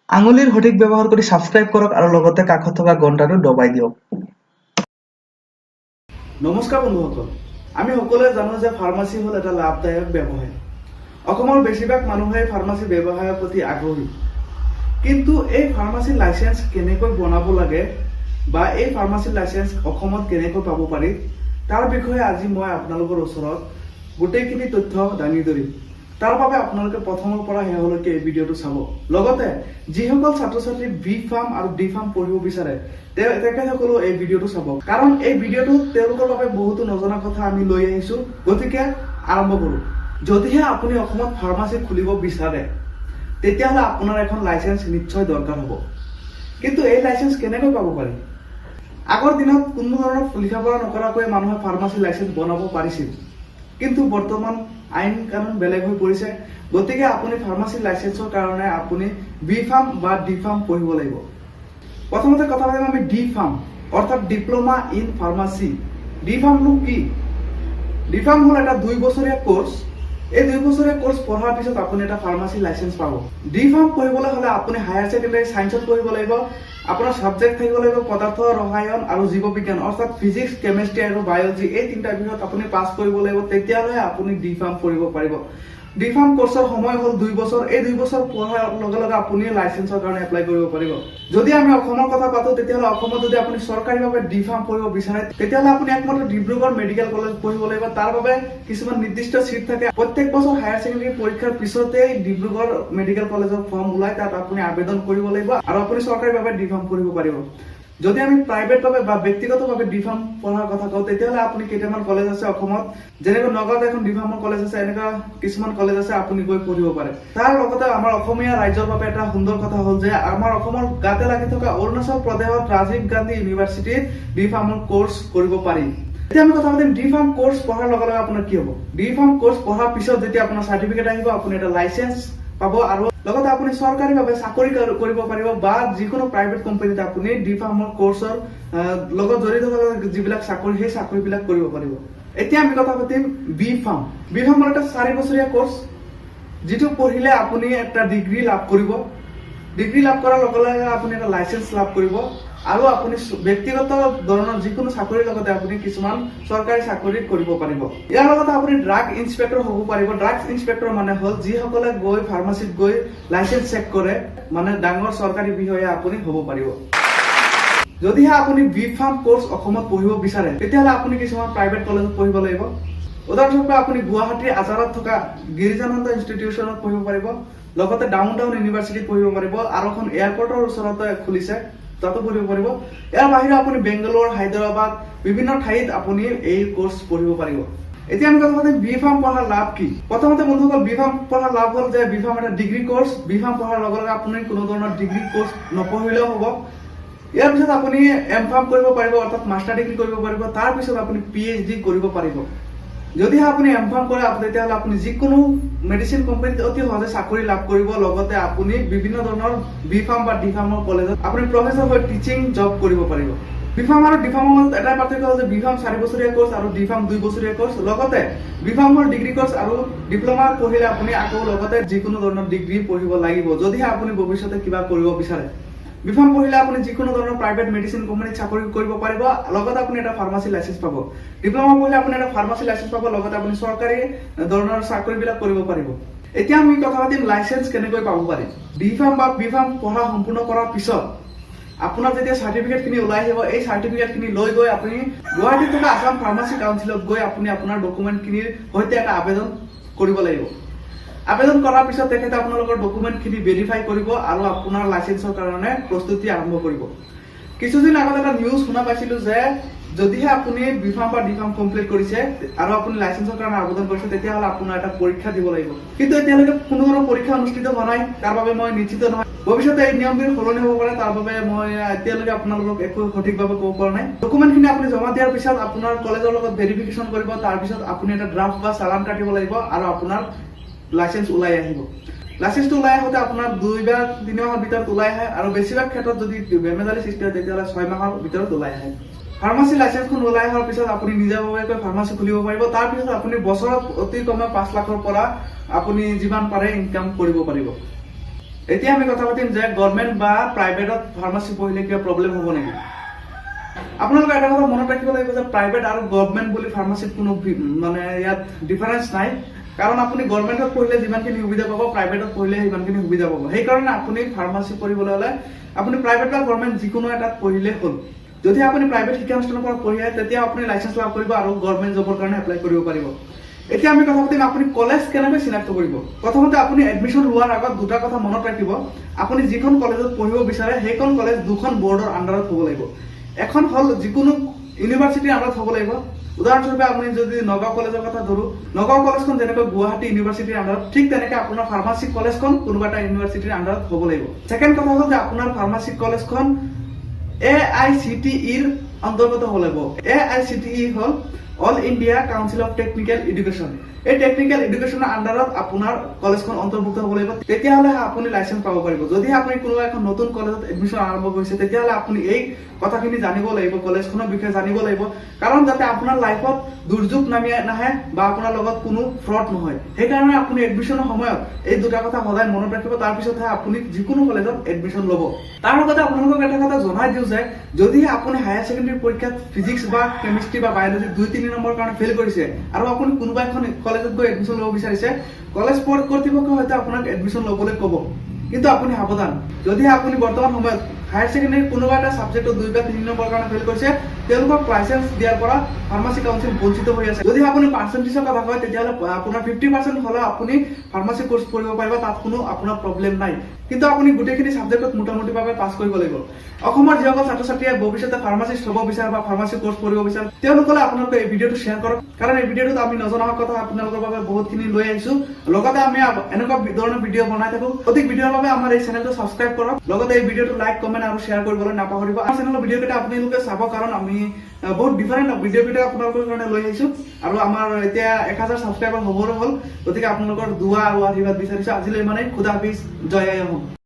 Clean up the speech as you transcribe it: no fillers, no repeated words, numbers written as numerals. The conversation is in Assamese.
আঙুলিৰ সঠিক ব্যৱহাৰ কৰি ছাবস্ক্ৰাইব কৰক আৰু লগতে কাষত থকা ঘণ্টাটো দবাই দিয়ক। নমস্কাৰ বন্ধুসকল, আমি সকলোৱে জানো যে ফাৰ্মাচী হ'ল এটা লাভদায়ক ব্যৱসায়। অসমৰ বেছিভাগ মানুহে ফাৰ্মাচী ব্যৱসায়ৰ প্ৰতি আগ্ৰহী। কিন্তু এই ফাৰ্মাচী লাইচেন্স কেনেকৈ বনাব লাগে বা এই ফাৰ্মাচী লাইচেন্স অসমত কেনেকৈ পাব পাৰি, তাৰ বিষয়ে আজি মই আপোনালোকৰ ওচৰত গোটেইখিনি তথ্য দাঙি ধৰিম। তাৰ বাবে আপোনালোকে প্ৰথমৰ পৰা শেষলৈকে এই ভিডিঅ'টো চাব। লগতে যিসকল ছাত্ৰ ছাত্ৰী বি ফাৰ্ম আৰু ডি ফাৰ্ম পঢ়িব বিচাৰে, তেখেতসকলেও এই ভিডিঅ'টো চাব, কাৰণ এই ভিডিঅ'টো তেওঁলোকৰ বাবে বহুতো নজনা কথা আমি লৈ আহিছো। গতিকে আৰম্ভ কৰো। যদিহে আপুনি অসমত ফাৰ্মাচী খুলিব বিচাৰে, তেতিয়াহ'লে আপোনাৰ এখন লাইচেন্স নিশ্চয় দৰকাৰ হ'ব। কিন্তু এই লাইচেন্স কেনেকৈ পাব পাৰি? আগৰ দিনত কোনো ধৰণৰ লিখা পঢ়া নকৰাকৈ মানুহে ফাৰ্মাচী লাইচেন্স বনাব পাৰিছিল। কিন্তু বৰ্তমান আইন কানুন বেলেগ হৈ পৰিছে। গতিকে আপুনি ফাৰ্মাচী লাইচেন্সৰ কাৰণে আপুনি বি ফাৰ্ম বা ডি ফাৰ্ম পঢ়িব লাগিব। প্ৰথমতে কথা পাতিম আমি ডি ফাৰ্ম, অৰ্থাৎ ডিপ্ল'মা ইন ফাৰ্মাচী। ডি ফাৰ্মনো কি? ডি ফাৰ্ম হ'ল এটা 2 বছৰীয়া কোৰ্চ। এই 2 বছৰীয়া কোৰ্চ পঢ়াৰ পিছত আপুনি এটা ফাৰ্মাচী লাইচেন্স পাব। ডি ফাৰ্ম পঢ়িবলৈ হ'লে আপুনি হায়াৰ ছেকেণ্ডাৰী ছায়েন্সত পঢ়িব লাগিব। আপোনাৰ ছাবজেক্ট থাকিব লাগিব পদাৰ্থ, ৰসায়ন আৰু জীৱ বিজ্ঞান, অৰ্থাৎ ফিজিক্স, কেমেষ্ট্ৰি আৰু বায়'লজি। এই তিনিটা বিষয়ত আপুনি পাছ কৰিব লাগিব, তেতিয়াহ'লে আপুনি ডি ফাৰ্ম পঢ়িব পাৰিব। ডি ফাৰ্ম কোৰ্চৰ সময় হ'ল 2 বছৰ। এই 2 বছৰ পঢ়াৰ লগে লগে আপুনি লাইচেন্সৰ কাৰণে এপ্লাই কৰিব পাৰিব। যদি আমি অসমৰ কথা পাতো, তেতিয়াহ'লে অসমত যদি আপুনি চৰকাৰীভাৱে ডি ফাৰ্ম পঢ়িব বিচাৰে, তেতিয়াহ'লে আপুনি একমাত্ৰ ডিব্ৰুগড় মেডিকেল কলেজ পঢ়িব লাগিব। তাৰ বাবে কিছুমান নিৰ্দিষ্ট চিট থাকে। প্ৰত্যেক বছৰ হায়াৰ ছেকেণ্ডেৰী পৰীক্ষাৰ পিছতেই ডিব্ৰুগড় মেডিকেল কলেজৰ ফৰ্ম ওলাই, তাত আপুনি আবেদন কৰিব লাগিব আৰু আপুনি চৰকাৰীভাৱে ডি ফাৰ্ম পঢ়িব পাৰিব। যদি আমি প্ৰাইভেটভাৱে বা ব্যক্তিগতভাৱে ডি ফাৰ্ম পঢ়াৰ কথা কওঁ, তেতিয়াহ'লে আপুনি কেইটামান কলেজ আছে অসমত, যেনেকৈ নগাঁৱত এখন ডি ফাৰ্মৰ কলেজ আছে, এনেকুৱা কিছুমান কলেজ আছে, আপুনি গৈ পঢ়িব পাৰে। তাৰ লগতে আমাৰ অসমীয়া ৰাইজৰ বাবে এটা সুন্দৰ কথা হ'ল যে আমাৰ অসমৰ গাতে লাগি থকা অৰুণাচল প্ৰদেশত ৰাজীৱ গান্ধী ইউনিভাৰ্চিটিত ডি ফাৰ্মৰ কোৰ্চ কৰিব পাৰি। এতিয়া আমি কথা পাতিম, ডি ফাৰ্ম কোৰ্চ পঢ়াৰ লগে লগে আপোনাৰ কি হ'ব? ডি ফাৰ্ম কোৰ্চ পঢ়াৰ পিছত যেতিয়া আপোনাৰ চাৰ্টিফিকেট আহিব, আপুনি এটা লাইচেন্স পাব আৰু লগতে আপুনি চৰকাৰীভাৱে চাকৰি কৰিব পাৰিব বা যিকোনো প্ৰাইভেট কোম্পানীত আপুনি ডি ফাৰ্মৰ কোৰ্চৰ লগত জড়িত থকা যিবিলাক চাকৰি, সেই চাকৰিবিলাক কৰিব পাৰিব। এতিয়া আমি কথা পাতিম বি ফাৰ্ম। বি ফাৰ্মৰ এটা 4 বছৰীয়া কোৰ্চ, যিটো পঢ়িলে আপুনি এটা ডিগ্ৰী লাভ কৰিব। ডিগ্ৰী লাভ কৰাৰ লগে লগে আপুনি এটা লাইচেন্স লাভ কৰিব আৰু আপুনি ব্যক্তিগত ধৰণৰ যিকোনো চাকৰিৰ লগতে আপুনি কিছুমান চৰকাৰী চাকৰি কৰিব পাৰিব। ইয়াৰ লগতে আপুনি ড্ৰাগ ইন্সপেক্টৰ হ'ব পাৰিব। ড্ৰাগছ ইন্সপেক্টৰ মানে হ'ল যিসকলে গৈ ফাৰ্মাচীত গৈ লাইচেন্স চেক কৰে, মানে ডাঙৰ চৰকাৰী বিষয়া আপুনি হ'ব পাৰিব। যদিহে আপুনি বি ফাৰ্ম কোৰ্চ অসমত পঢ়িব বিচাৰে, তেতিয়াহ'লে আপুনি কিছুমান প্ৰাইভেট কলেজত পঢ়িব লাগিব। উদাহৰণস্বৰূপে, আপুনি গুৱাহাটীৰ আজাৰত থকা গিৰিজানন্দ ইনষ্টিটিউচনত পঢ়িব পাৰিব, লগতে ডাউন টাউন ইউনিভাৰ্চিটিত পঢ়িব পাৰিব আৰু এখন এয়াৰপৰ্টৰ ওচৰতে খুলিছে, তাতো পঢ়িব পাৰিব। ইয়াৰ বাহিৰেও আপুনি বেংগালোৰ, হায়দৰাবাদ, বিভিন্ন ঠাইত আপুনি এই কোৰ্চ পঢ়িব পাৰিব। এতিয়া আমি কথা পাতিম বি ফাৰ্ম পঢ়াৰ লাভ কি। প্ৰথমতে বন্ধুসকল, বি ফাৰ্ম পঢ়াৰ লাভ হ'ল যে বি ফাৰ্ম এটা ডিগ্ৰী কোৰ্চ। বি ফাৰ্ম পঢ়াৰ লগে লগে আপুনি কোনো ধৰণৰ ডিগ্ৰী কোৰ্চ নপঢ়িলেও হ'ব। ইয়াৰ পিছত আপুনি এম ফাৰ্ম কৰিব পাৰিব, অৰ্থাৎ মাষ্টাৰ ডিগ্ৰী কৰিব পাৰিব। তাৰপিছত আপুনি পিএইচডি কৰিব পাৰিব। যদিহে আপুনি এম ফাৰ্ম কৰে, তেতিয়াহ'লে আপুনি যিকোনো মেডিচিন কোম্পানীত অতি সহজে চাকৰি লাভ কৰিব। লগতে আপুনি বিভিন্ন ধৰণৰ বি ফাৰ্ম বা ডি ফাৰ্মৰ কলেজত আপুনি প্ৰফেচৰ হৈ টিচিং জব কৰিব পাৰিব। বি ফাৰ্ম আৰু ডি ফাৰ্মৰ মাজত এটাই পাৰ্থক্য হ'ল যে বি ফাৰ্ম 4 বছৰীয়া কোৰ্চ আৰু ডি ফাৰ্ম 2 বছৰীয়া কোৰ্চ। লগতে বি ফাৰ্ম হ'ল ডিগ্ৰী কোৰ্চ আৰু ডিপ্ল'মা পঢ়িলে আপুনি আকৌ লগতে যিকোনো ধৰণৰ ডিগ্ৰী পঢ়িব লাগিব, যদিহে আপুনি ভৱিষ্যতে কিবা কৰিব বিচাৰে। বি ফাৰ্ম পঢ়িলে আপুনি যিকোনো ধৰণৰ প্ৰাইভেট মেডিচিন কোম্পানীত চাকৰি কৰিব পাৰিব, লগতে আপুনি এটা ফাৰ্মাচী লাইচেন্স পাব। ডিপ্ল'মা পঢ়িলে আপুনি এটা ফাৰ্মাচী লাইচেন্স পাব, লগতে আপুনি চৰকাৰী ধৰণৰ চাকৰিবিলাক কৰিব পাৰিব। এতিয়া আমি কথা পাতিম লাইচেন্স কেনেকৈ পাব পাৰি। ডি ফাৰ্ম বা বি ফাৰ্ম পঢ়া সম্পূৰ্ণ কৰাৰ পিছত আপোনাৰ যেতিয়া চাৰ্টিফিকেট খিনি ওলাই আহিব, এই চাৰ্টিফিকেট খিনি লৈ গৈ আপুনি গুৱাহাটীত থকা আছাম ফাৰ্মাচী কাউন্সিলত গৈ আপুনি আপোনাৰ ডকুমেণ্ট খিনিৰ সৈতে এটা আবেদন কৰিব লাগিব। আবেদন কৰাৰ পিছত তেখেতে আপোনালোকৰ ডকুমেণ্ট খিনি ভেৰিফাই কৰিব আৰু আপোনাৰ লাইচেন্সৰ কাৰণে প্ৰস্তুতি আৰম্ভ কৰিব। কিছুদিন আগত এটা নিউজ শুনা পাইছিলো যে যদিহে আপুনি বি ফাৰ্ম বা ডি ফাৰ্ম কমপ্লিট কৰিছে আৰু আপুনি লাইচেন্সৰ কাৰণে আবেদন কৰিছে, তেতিয়াহ'লে আপোনাৰ এটা পৰীক্ষা দিব লাগিব। কিন্তু এতিয়ালৈকে কোনো ধৰণৰ পৰীক্ষা অনুষ্ঠিত হোৱা নাই, তাৰ বাবে মই নিশ্চিত নহয়। ভৱিষ্যতে এই নিয়মবোৰ সলনি হ'ব পাৰে, তাৰ বাবে মই এতিয়ালৈকে আপোনালোকক একো সঠিকভাৱে ক'ব পৰা নাই। ডকুমেণ্টখিনি আপুনি জমা দিয়াৰ পিছত আপোনাৰ কলেজৰ লগত ভেৰিফিকেশ্যন কৰিব। তাৰপিছত আপুনি এটা ড্ৰাফ্ট বা চালান কাটিব লাগিব আৰু আপোনাৰ লাইচেন্স ওলাই আহিব। লাইচেন্সটো ওলাই আহোঁতে আপোনাৰ 2 বা 3 মাহৰ ভিতৰত ওলাই আহে আৰু বেছিভাগ ক্ষেত্ৰত যদি বেমেজালি সৃষ্টি হয়, তেতিয়াহ'লে 6 মাহৰ ভিতৰত ওলাই আহে। ফাৰ্মাচী লাইচেন্সখন ওলাই অহাৰ পিছত আপুনি নিজাববীয়াকৈ ফাৰ্মাচী খুলিব পাৰিব। তাৰপিছত আপুনি বছৰত অতি কমে 5 লাখৰ পৰা আপুনি যিমান পাৰে ইনকাম কৰিব পাৰিব। এতিয়া আমি কথা পাতিম যে গভৰ্ণমেণ্ট বা প্ৰাইভেটত ফাৰ্মাচী পঢ়িলে কিবা প্ৰব্লেম হ'ব নেকি। আপোনালোকে এটা কথা মনত ৰাখিব লাগিব যে প্ৰাইভেট আৰু গভৰ্ণমেণ্ট বুলি ফাৰ্মাচীত কোনো মানে ইয়াত ডিফাৰেঞ্চ নাই। কাৰণ আপুনি গভৰ্ণমেণ্টত পঢ়িলে যিমানখিনি সুবিধা পাব, প্ৰাইভেটত পঢ়িলে সিমানখিনি সুবিধা পাব। সেইকাৰণে আপুনি ফাৰ্মাচী পঢ়িবলৈ হ'লে আপুনি প্ৰাইভেট বা গভৰ্ণমেণ্ট যিকোনো এটাত পঢ়িলে হ'ল। যদি আপুনি প্ৰাইভেট শিক্ষানুষ্ঠানৰ পৰা পঢ়ি আহে, তেতিয়া আপুনি লাইচেঞ্চ লাভ কৰিব আৰু গভৰ্ণমেণ্ট জবৰ কাৰণে এপ্লাই কৰিব পাৰিব। এতিয়া আমি কথা পাতিম আপুনি কলেজ কেনেকৈ চিনাক্ত কৰিব। প্ৰথমতে আপুনি এডমিশ্যন লোৱাৰ আগত দুটা কথা মনত ৰাখিব। আপুনি যিখন কলেজত পঢ়িব বিচাৰে, সেইখন কলেজ দুখন বৰ্ডৰ আণ্ডাৰত হ'ব লাগিব। এখন হ'ল যিকোনো ইউনিভাৰ্চিটিৰ আণ্ডাৰত হ'ব লাগিব। উদাহৰণস্বৰূপে আপুনি যদি নগাঁও কলেজৰ কথা ধৰো, নগাঁও কলেজখন যেনেকৈ গুৱাহাটী ইউনিভাৰ্চিটিৰ আণ্ডাৰত, ঠিক তেনেকে আপোনাৰ ফাৰ্মাচী কলেজখন কোনোবা এটা ইউনিভাৰ্চিটিৰ আণ্ডাৰত হ'ব লাগিব। ছেকেণ্ড কথা হ'ল যে আপোনাৰ ফাৰ্মাচী কলেজখন এআইচিটিইৰ অন্তৰ্গত হ'ব লাগিব। এআইচিটিই হ'ল All India Council of Technical Education। এই টেকনিকেল এডুকেশ্যনৰ আণ্ডাৰত আপোনাৰ কলেজখন অন্তৰ্ভুক্ত হ'ব লাগিব, তেতিয়াহ'লে আপুনি লাইচেঞ্চ পাব পাৰিব। যদি আপুনি কোনোবা এখন নতুন কলেজত এডমিশ্যন আৰম্ভ কৰিছে, তেতিয়াহ'লে আপুনি এই কথাখিনি জানিব লাগিব, কলেজখনৰ বিষয়ে জানিব লাগিব। কাৰণ যাতে আপোনাৰ লাইফত দুৰ্যোগ নামি নাহে বা আপোনাৰ লগত কোনো ফ্ৰড নহয়, সেইকাৰণে আপুনি এডমিশ্যনৰ সময়ত এই দুটা কথা সদায় মনত ৰাখিব। তাৰপিছতহে আপুনি যিকোনো কলেজত এডমিশ্যন ল'ব। তাৰ লগতে আপোনালোকক এটা কথা জনাই দিওঁ যে যদিহে আপুনি হায়াৰ ছেকেণ্ডেৰী পৰীক্ষাত ফিজিক্স বা কেমিষ্ট্ৰি বা বায়'লজি 2-3 নম্বৰ কাৰণে ফেইল কৰিছে আৰু আপুনি কোনোবা এখন কলেজত গৈ এডমিশ্যন ল'ব বিচাৰিছে, কলেজ কৰ্তৃপক্ষই হয়তো আপোনাক এডমিশ্যন ল'বলৈ ক'ব। কিন্তু আপুনি সাৱধান, যদিহে আপুনি বৰ্তমান সময়ত হায়াৰ ছেকেণ্ডেৰী কোনোবা এটা ছাবজেক্টত 2 বা 3 নম্বৰৰ কাৰণে ফেইল কৰিছে, তেওঁলোকক লাইচেঞ্চ দিয়াৰ পৰা ফাৰ্মাচী কাউন্সিল বঞ্চিত হৈ আছে। যদি আপুনি পাৰ্চেণ্টেজৰ কথা কয়, তেতিয়াহ'লে আপোনাৰ 50% হ'লে আপুনি ফাৰ্মাচী কোৰ্চ পঢ়িব পাৰিব, তাত কোনো আপোনাৰ প্ৰব্লেম নাই। কিন্তু আপুনি গোটেইখিনি ছাবজেক্টত মোটামুটিভাৱে পাছ কৰিব লাগিব। অসমৰ যিসকল ছাত্ৰ ছাত্ৰীয়ে ভৱিষ্যতে ফাৰ্মাচিষ্ট হ'ব বিচাৰে বা ফাৰ্মাচী কোৰ্চ পঢ়িব বিচাৰে, তেওঁলোকলে আপোনালোকে এই ভিডিঅ'টো শ্বেয়াৰ কৰক। কাৰণ এই ভিডিঅ'টোত আমি নজনা কথা আপোনালোকৰ বাবে বহুতখিনি লৈ আহিছো। লগতে আমি এনেকুৱা ধৰণৰ ভিডিঅ' বনাই থাকো। অধিক ভিডিঅ'ৰ বাবে আমাৰ এই চেনেলটো ছাবস্ক্ৰাইব কৰক। লগতে এই ভিডিঅ'টো লাইক, কমেণ্ট আৰু শ্বেয়াৰ কৰিবলৈ নাপাহৰিব। আমাৰ চেনেলৰ ভিডিঅ' কেইটা আপোনালোকে চাব, কাৰণ আমি বহুত ডিফাৰেণ্ট ভিডিঅ' কেইটা আপোনালোকৰ কাৰণে লৈ আহিছো। আৰু আমাৰ এতিয়া 1000 ছাবস্ক্ৰাইবাৰ হ'বলৈ হ'ল, গতিকে আপোনালোকৰ দোৱা আৰু আশীৰ্বাদ বিচাৰিছো। আজিলৈ ইমানেই। খুদা হাফিজ। জয় আই অসম।